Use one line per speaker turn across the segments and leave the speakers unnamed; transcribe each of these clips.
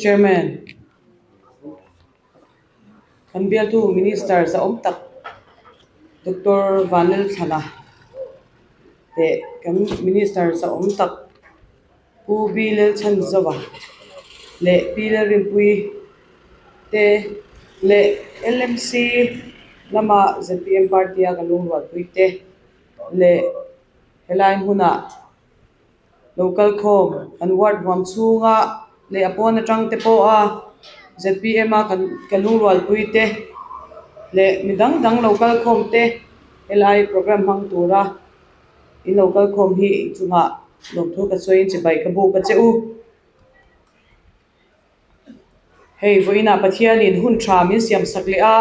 Chairman, kan bialtu Minister zahawm tak Doctor Vanlalthlana leh kan Minister zahawm tak Pu B Lalchhanzova leh Pi Lalrinpuii te leh LMC lama zpm party a ka lungrualpui te leh helai hmunah lo kal khawm an ward huam chhunga leh a pawn atang te pawha zpm a kan ka lungrualpui te leh mi dang dang lo kal khawm te helai programme hmang tura in lo kal khawm hi chungah lawmthu ka sawiin chibai ka buk a che u. Hei vawiinah Pathianin hun tha min siam sak leh a,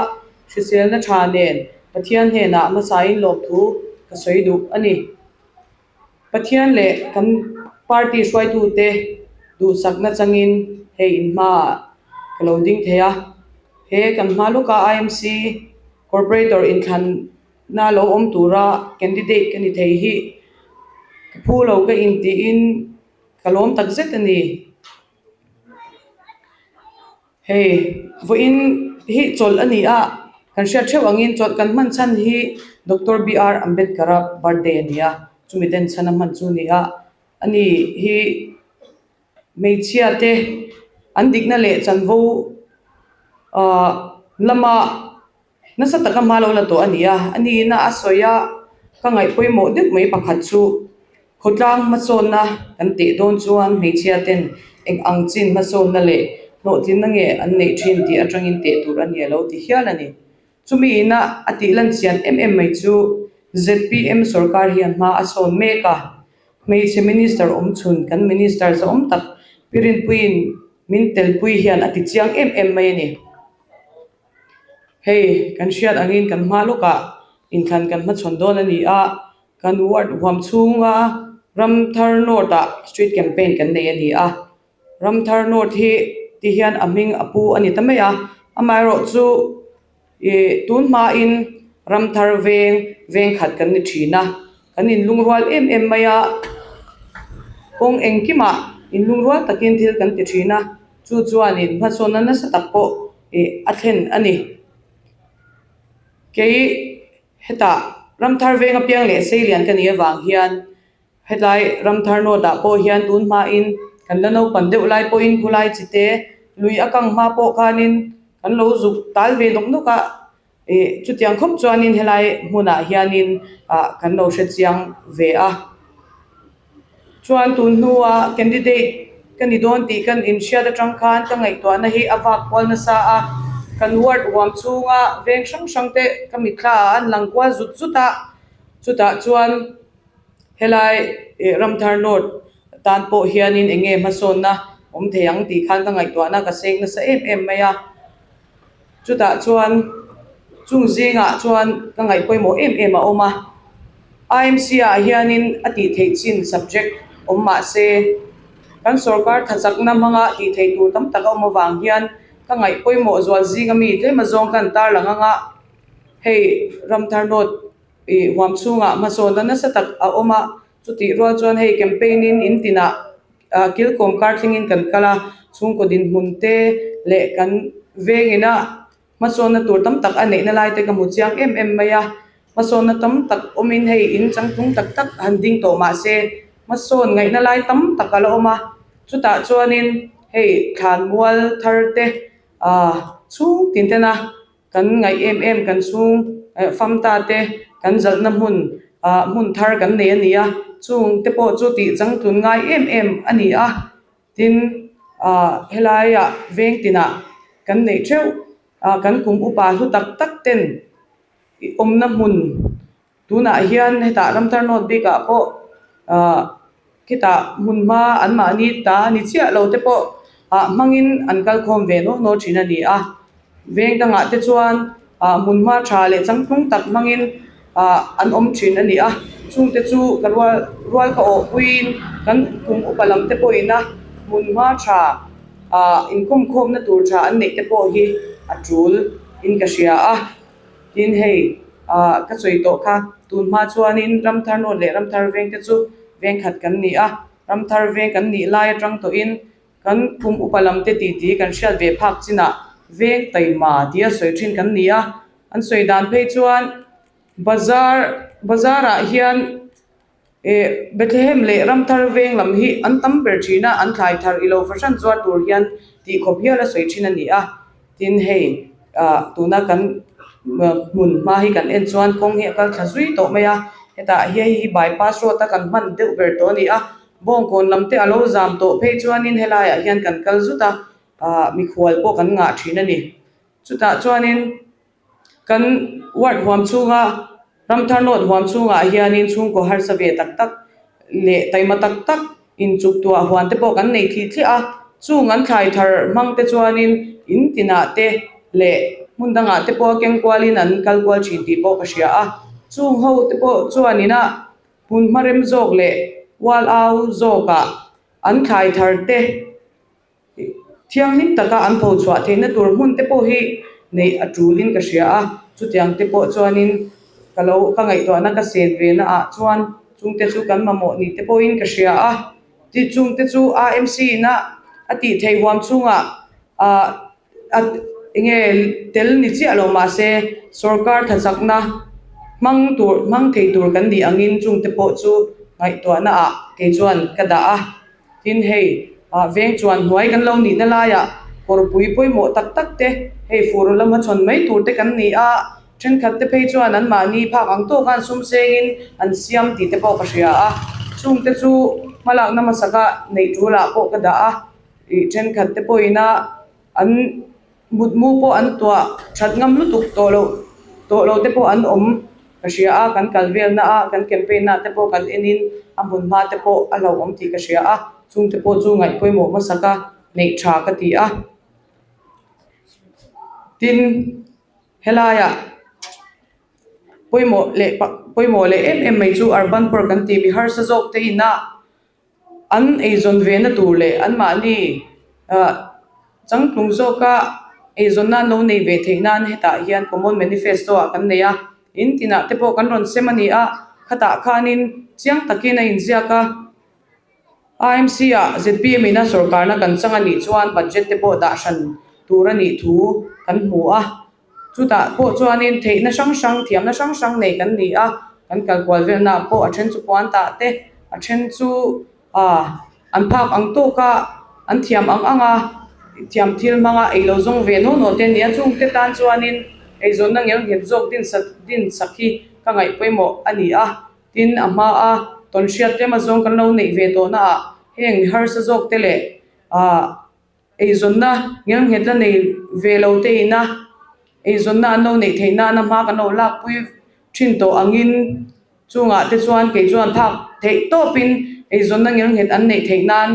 hriselna tha nen Pathian hnenah hmasain lawmthu ka sawi duh a ni. Pathian leh kan party hruaitute duhsakna changin hei in hmaah ka lo ding thei a. He kan hma lawka IMC Corporator inthlanna lo awm tura candidate ka ni thei hi ka phu lo ka intiin ka lawm takzet a ni. Hei vawiin hi chawlh a ni a kan hriat theuh angin chawlh kan hman chhan hi Doctor BR Ambedkar a birthday a ni a chumi den chhan a hman chu a ni a ani hi hmeichhia te an dikna leh chanvo ahh lama. Nasa taka hma lo la tawh a ni a, a niin a sawi a, ka ngaih pawimawh deuh mai pakhat chu khawtlang hmasawnna kan teh dawn chuan hmeichhia ten eng ang chin hmasawnna leh hlawhtlinna nge an neih thin tih atangin teh tur a ni a lo ti hial a ni. Chumi ina a tih lan chian em em mai chu zpm sorkar hian hma a sawn mek a, hmeichhe minister awm chhun kan minister zahawm tak Pi Rinpuiin min telpui hian a ti chiang em em mai a ni. Hei kan hriat angin kan hma lawkah inthlan kan hmachhawn dawn a ni a, kan ward huam chhunga Ramthar North ah street campaign kan nei a ni a, Ramthar North hi ti hian a hming a pu a ni ta mai a, amaherawh chu ih tun hmain Ramthar veng veng khat kan ni thin a, kan inlungrual em em mai a, kawng engkimah inlungrual takin thil kan ti thin a. Chu chuanin hmasawnna nasa tak pawh ih a thlen a ni. Kei hetah Ramthar veng apiang leh Seilian ka nih avang hian hetlai Ramthar North ah pawh hian tun hmain kan la naupan deuh lai pawhin khulai chite lui a kang hma pawh khanin kan lo zuk tal ve nawk nawk a. Ih chutiang khawp chuanin helai hmunah hianin ah kan lo hre chiang ve a. Chuan tun hnua candidate ka ni dawn tih kan inhriat atang khan ka ngaihtuahna hi a vak kual nasa a, kan ward huam chhunga veng hrang hrang te ka mitthla ah an lang kual zut zut a, chutah chuan helai ih Ramthar North tan pawh hianin eng nge hmasawnna awm thei ang tih khan ka ngaihtuahna ka seng nasa em em mai a. Chutah chuan chung zingah chuan ka ngaih pawimawh em em a awm a, IMC ah hianin a tih theih chin subject awm mah se kan sorkar thachakna hmanga tih theih tur tam tak a awm avang hian ka ngaih pawimawh zual zinga mi tlem azawng ka han tarlang anga hei Ramthar North ih huam chhungah hmasawnna nasa tak a awm a, chutih rual chuan hei campaign in in tinah Ah kilkawm kar thlengin kan kal a, chhungkaw dinhmun te leh kan vengin a hmasawnna tur tam tak a neihna lai te ka hmu chiang em em mai a, hmasawnna tam tak awmin hei in changtlung tak tak han ding tawh mah se hmasawn ngaihna lai tam tak a la awm a, chutah chuanin hei thlanmual thar te ah chhung tin tena Kan ngaih em em kan chhung eh fam ta te kan zalhna hmun ah hmun thar kan nei a ni a, chung te pawh chu tih changtlun ngai em em a ni a, tin ah helaiah veng tinah kan neih theuh ah kan kum upa hlu tak tak ten ih awmna hmun Tunah hian hetah Ramthar North bikah pawh ah khitah hmun hma anmahni ta a ni chiah lo te pawh ah hmangin an kal khawm ve nawk nawk thin a ni a. Veng dangah te chuan ah hmun hma tha leh changtlung tak hmangin ah an awm thin a ni a. Chungte chu ka rual rual ka awh puiin kan kum upa lam te pawhin a hmun hma tha ah inkawm khawmna tur tha an neih te pawh hi a tul in ka hria a. Tin hei ah ka sawi tawh kha tun hma chuanin Ramthar North leh Ramthar Veng te chu veng khat kan ni a, Ramthar Veng kan nih lai atang tawhin Kan kum upa lam te titi kan hriat ve phak chinah veng taima tia sawi thin kan ni a, an sawi dan phei chuan bazar bazar ah hian eh Bethlehem leh Ramthar veng lam hi an tam ber thin a, an thlai thar ilo fahran zuar tur hian tih khawp hial a sawi thin a ni a, tin hei ah tuna kan hmun hma hi kan en chuan kawng hi a kal thla zui tawh mai a, hetah hian hei hi bypass road a kan hman deuh ber tawh a ni a. Bawngkawn lam te a lo zam tawh phei chuanin helaiah hian kan kal zut a, ah mikhual pawh kan ngah thin a ni. Chutah chuanin kan ward huam chhunga Ramthar North huam chhungah hianin chhungkaw harsa ve tak tak leh taima tak tak inchuk tuah huan te pawh kan nei thli thliah a, chung an thlai thar hmang te chuanin in tinah te leh hmun dangah te pawh keng kualin an kal kual thin tih pawh ka hria a, chung ho te pawh chuan inah Hmun hmarem zawk leh ual au zawkah an thlai thar te thianghlim taka an pho chhuah theihna tur hmun te pawh hi neih a tulin ka hria a, chutiang te pawh chuanin ka lo ka ngaihtuahna ka sen ve na ah chuan chungte chu kan mamawh ni te pawhin ka hria a, ti chungte chu AMC ina a tih theih huam chhungah ah a enge tel ni chiah lo mahse sorkar thachakna hmang tur hmang thei tur kan nih angin chungte pawh chu ngaihtuahna ah kei chuan ka dah a tin hei ah veng chuan hnuai kan lo nihna laiah kawrpui pawimawh tak tak te hei fur lama chhawn mai tur te kan ni a thenkhat te phei chuan an mahni phak ang tawk a an sum sengin an siam tih te pawh ka hria a chungte chu hmalakna hmasaka neih tulah pawh ka dah a. Ih thenkhat te pawhin a an mutmu pawh an tuah that ngam lutuk tawh loh tawh lo te pawh an awm ka hria a kan kal vel na a kan campaign na te pawh kan en in a hmun hma te pawh a hlauhawm tih ka hria a chung te pawh chu ngaih pawimawh hmasak a neih tha ka ti a tin helaiah pawimawh leh pawimawh leh em em mai chu urban park an tih mi harsa zawk te inah. An eizawn ve na tur leh anmahni ah changtlung zawka eizawnna an lo nei ve theih nan hetah hian common manifesto ah kan nei a, in tinah te pawh kan rawn sem a ni a, khatah khanin chiang takin a inziak a, IMC ah zpm ina sawrkarna kan chang a nih chuan budget te pawh dah hran tur a nih thu kan hmu a. Chutah pawh chuanin theihna hrang hrang, thiamna hrang hrang nei kan ni a, kan kal kual velnaah pawh a then chu puan tah te, a then chu ah an phak ang tawk a, an thiam ang ang a, thiam thil hmanga ei lo zawng ve naw naw te a ni a, chungte tan chuanin eizawnna ngel nghet zawk din sak din sak hi ka ngaih pawimawh a ni a, tin a hmaa tawnhriat tlem azawng kan lo neih ve tawhnaah heng mi harsa zawk te leh ah. Eizawnna ngelnghet la nei ve lo te ina eizawnna an lo neih theih nana hma kan lo lakpui thin tawh angin chungah te chuan kei chuan phak theih tawpin eizawnna ngelnghet an neih theih nan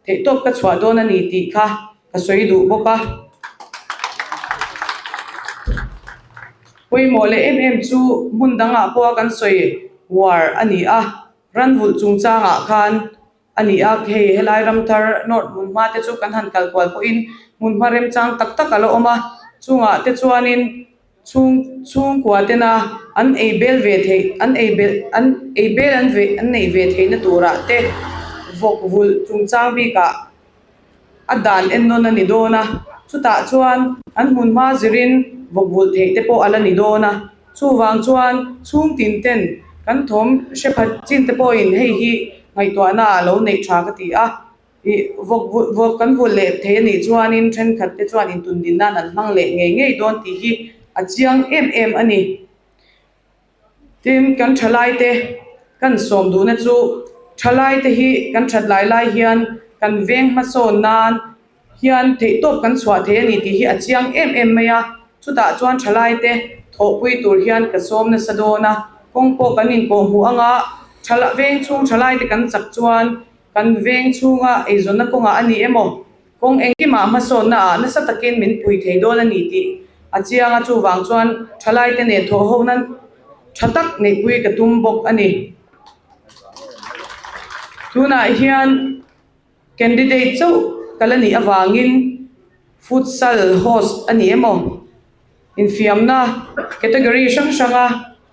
theih tawp ka chhuah dawn a ni tih kha ka sawi duh bawk a. Pawimawh leh em em chu hmun dangah pawha kan sawi uar a ni a, ranvulh chungchangah khan a ni a, hei helai Ramthar North hmunhma te chu kan han kal kual pawhin hmunhma remchang tak tak a la awm a, chungah te chuanin chhung chhungkua tena an ei bel ve theih an ei belh an ei bel an ve an neih ve theihna turah te vawk vulh chungchang bikah a dan en nawn a ni dawn a, chutah chuan an hmunhma zirin vawk vulh theih te pawh a la ni dawn a, chuvang chuan chhung tin ten kan thawm hre phat chin te pawhin hei hi ngaihtuahna ah lo neih tha ka ti a, ih vawk vulh vawk kan vulh leh thei a nih chuanin thenkhat te chuan intundin nan an hmang leh ngei ngei dawn tih hi a chiang em em a ni. Tin, kan thalaite kan sawm duhna chu thalaite hi kan that lai lai hian kan veng hmasawn nan hian theihtawp kan chhuah thei a ni tih hi a chiang em em mai a. Chutah chuan thalaite thawhpui tur hian ka sawm nasa dawn a, kawng pawh kan inkawhhmuh anga thala veng chhung thalaite kan chak chuan kan veng chhunga eizawnna kawngah a ni emaw Kawng engkimah hmasawnna ah nasa takin min pui thei dawn a ni tih a chiang a, chuvang chuan thalaite nen thawhhona tha tak neihpui ka tum bawk a ni. Tunah hian candidate chauh ka la nih avangin futsal host a ni emaw infiamna category hrang hranga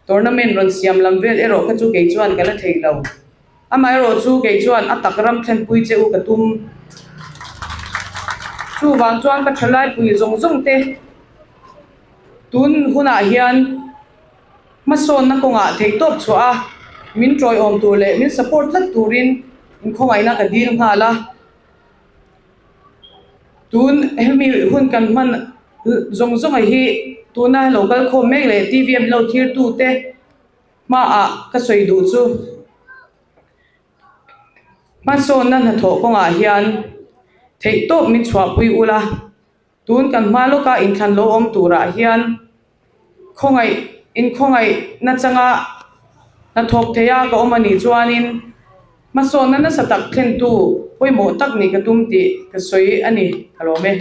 tournament rawn siam lam vel erawh kha chu kei chuan ka la thei lo. Amaherawh chu kei chuan a tak ram thlenpui che u ka tum. Chuvang chuan ka thalaipui zawng zawng te tun hunah hian hmasawnna kawngah theihtawp chhuah a, min tawiawm tur leh min support tlat turin inkhawngaihna ka dil nghal a. Tun hemi hun kan hman zawng zawng hi tuna lo kal khawm mek leh TV a min lo thlir tute hmaah ka sawi duh chu. Hmasawnna hnathawh kawngah hian theihtawp min chhuahpui ula, tun kan hma lawka inthlan lo awm turah hian khawngaih inkhawngaih nachanga hnathawk theia ka awm a nih chuanin hmasawnna nasa tak thlentu pawimawh tak nih ka tum tih ka sawi a ni ka lawm e.